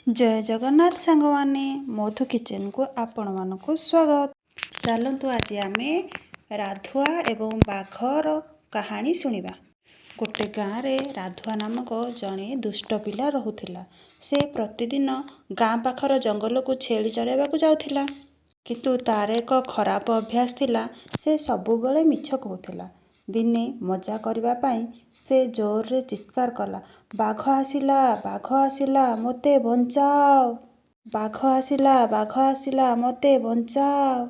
ଜୟ ଜଗନ୍ନାଥ ସାଙ୍ଗମାନେ, ମଧୁ କିଚେନକୁ ଆପଣମାନଙ୍କୁ ସ୍ୱାଗତ। ଚାଲନ୍ତୁ, ଆଜି ଆମେ ରାଧୁଆ ଏବଂ ବାଘର କାହାଣୀ ଶୁଣିବା। ଗୋଟେ ଗାଁରେ ରାଧୁଆ ନାମକ ଜଣେ ଦୁଷ୍ଟ ପିଲା ରହୁଥିଲା। ସେ ପ୍ରତିଦିନ ଗାଁ ପାଖର ଜଙ୍ଗଲକୁ ଛେଳି ଚରାଇବାକୁ ଯାଉଥିଲା। କିନ୍ତୁ ତାର ଏକ ଖରାପ ଅଭ୍ୟାସ ଥିଲା, ସେ ସବୁବେଳେ ମିଛ କହୁଥିଲା। ଦିନେ ମଜା କରିବା ପାଇଁ ସେ ଜୋରରେ ଚିତ୍କାର କଲା, "ବାଘ ଆସିଲା, ବାଘ ଆସିଲା, ମୋତେ ବଞ୍ଚାଅ! ବାଘ ଆସିଲା, ବାଘ ଆସିଲା, ମୋତେ ବଞ୍ଚାଅ!"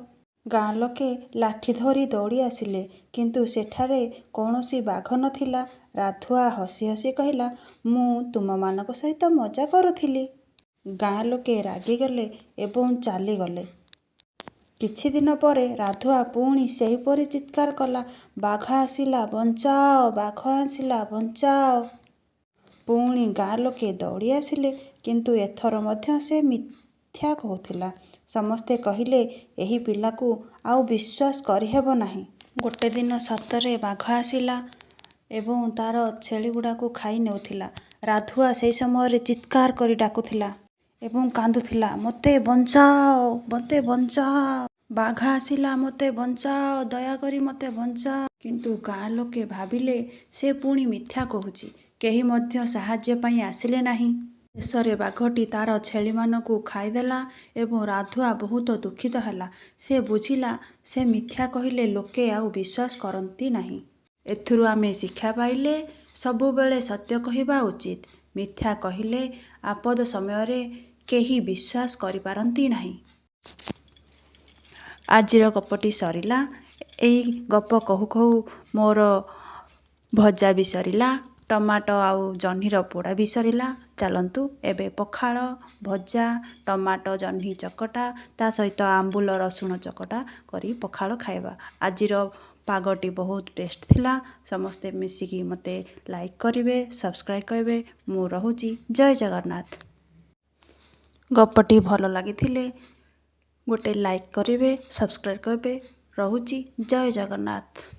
ଗାଁ ଲୋକେ ଲାଠି ଧରି ଦୌଡ଼ି ଆସିଲେ, କିନ୍ତୁ ସେଠାରେ କୌଣସି ବାଘ ନଥିଲା। ରାଧୁଆ ହସି ହସି କହିଲା, "ମୁଁ ତୁମମାନଙ୍କ ସହିତ ମଜା କରୁଥିଲି।" ଗାଁ ଲୋକେ ରାଗିଗଲେ ଏବଂ ଚାଲିଗଲେ। କିଛି ଦିନ ପରେ ରାଧୁଆ ପୁଣି ସେହିପରି ଚିତ୍କାର କଲା, "ବାଘ ଆସିଲା, ବଞ୍ଚାଅ! ବାଘ ଆସିଲା, ବଞ୍ଚାଅ!" ପୁଣି ଗାଁ ଲୋକେ ଦୌଡ଼ି ଆସିଲେ, କିନ୍ତୁ ଏଥର ମଧ୍ୟ ସେ ମିଥ୍ୟା କହୁଥିଲା। ସମସ୍ତେ କହିଲେ, ଏହି ପିଲାକୁ ଆଉ ବିଶ୍ୱାସ କରିହେବ ନାହିଁ। ଗୋଟେ ଦିନ ସତରେ ବାଘ ଆସିଲା ଏବଂ ତାର ଛେଳିଗୁଡ଼ାକୁ ଖାଇ ନେଉଥିଲା। ରାଧୁଆ ସେହି ସମୟରେ ଚିତ୍କାର କରି ଡାକୁଥିଲା ଏବଂ କାନ୍ଦୁଥିଲା, "ମୋତେ ବଞ୍ଚାଅ, ମୋତେ ବଞ୍ଚାଅ! ବାଘ ଆସିଲା, ମୋତେ ବଞ୍ଚାଅ, ଦୟାକରି ମୋତେ ବଞ୍ଚାଅ!" କିନ୍ତୁ ଗାଁ ଲୋକେ ଭାବିଲେ ସେ ପୁଣି ମିଥ୍ୟା କହୁଛି। କେହି ମଧ୍ୟ ସାହାଯ୍ୟ ପାଇଁ ଆସିଲେ ନାହିଁ। ଶେଷରେ ବାଘଟି ତାର ଛେଳିମାନଙ୍କୁ ଖାଇଦେଲା ଏବଂ ରାଧୁଆ ବହୁତ ଦୁଃଖିତ ହେଲା। ସେ ବୁଝିଲା, ସେ ମିଥ୍ୟା କହିଲେ ଲୋକେ ଆଉ ବିଶ୍ୱାସ କରନ୍ତି ନାହିଁ। ଏଥିରୁ ଆମେ ଶିକ୍ଷା ପାଇଲେ, ସବୁବେଳେ ସତ୍ୟ କହିବା ଉଚିତ। ମିଥ୍ୟା କହିଲେ ଆପଦ ସମୟରେ କେହି ବିଶ୍ୱାସ କରିପାରନ୍ତି ନାହିଁ। ଆଜିର ଗପଟି ସରିଲା। ଏଇ ଗପ କହୁ କହୁ ମୋର ଭଜା ବି ସରିଲା, ଟମାଟୋ ଆଉ ଜହ୍ନିର ପୋଡ଼ା ବି ସରିଲା। ଚାଲନ୍ତୁ, ଏବେ ପଖାଳ, ଭଜା, ଟମାଟୋ ଜହ୍ନି ଚକଟା, ତା ସହିତ ଆମ୍ବୁଲ ରସୁଣ ଚକଟା କରି ପଖାଳ ଖାଇବା। ଆଜିର ପାଗଟି ବହୁତ ଟେଷ୍ଟ ଥିଲା। ସମସ୍ତେ ମିଶିକି ମୋତେ ଲାଇକ୍ କରିବେ, ସବସ୍କ୍ରାଇବ୍ କରିବେ। ମୁଁ ରହୁଛି, ଜୟ ଜଗନ୍ନାଥ। ଗପଟି ଭଲ ଲାଗିଥିଲେ ଗୋଟେ ଲାଇକ୍ କରିବେ, ସବସ୍କ୍ରାଇବ୍ କରିବେ। ରହୁଛି, ଜୟ ଜଗନ୍ନାଥ।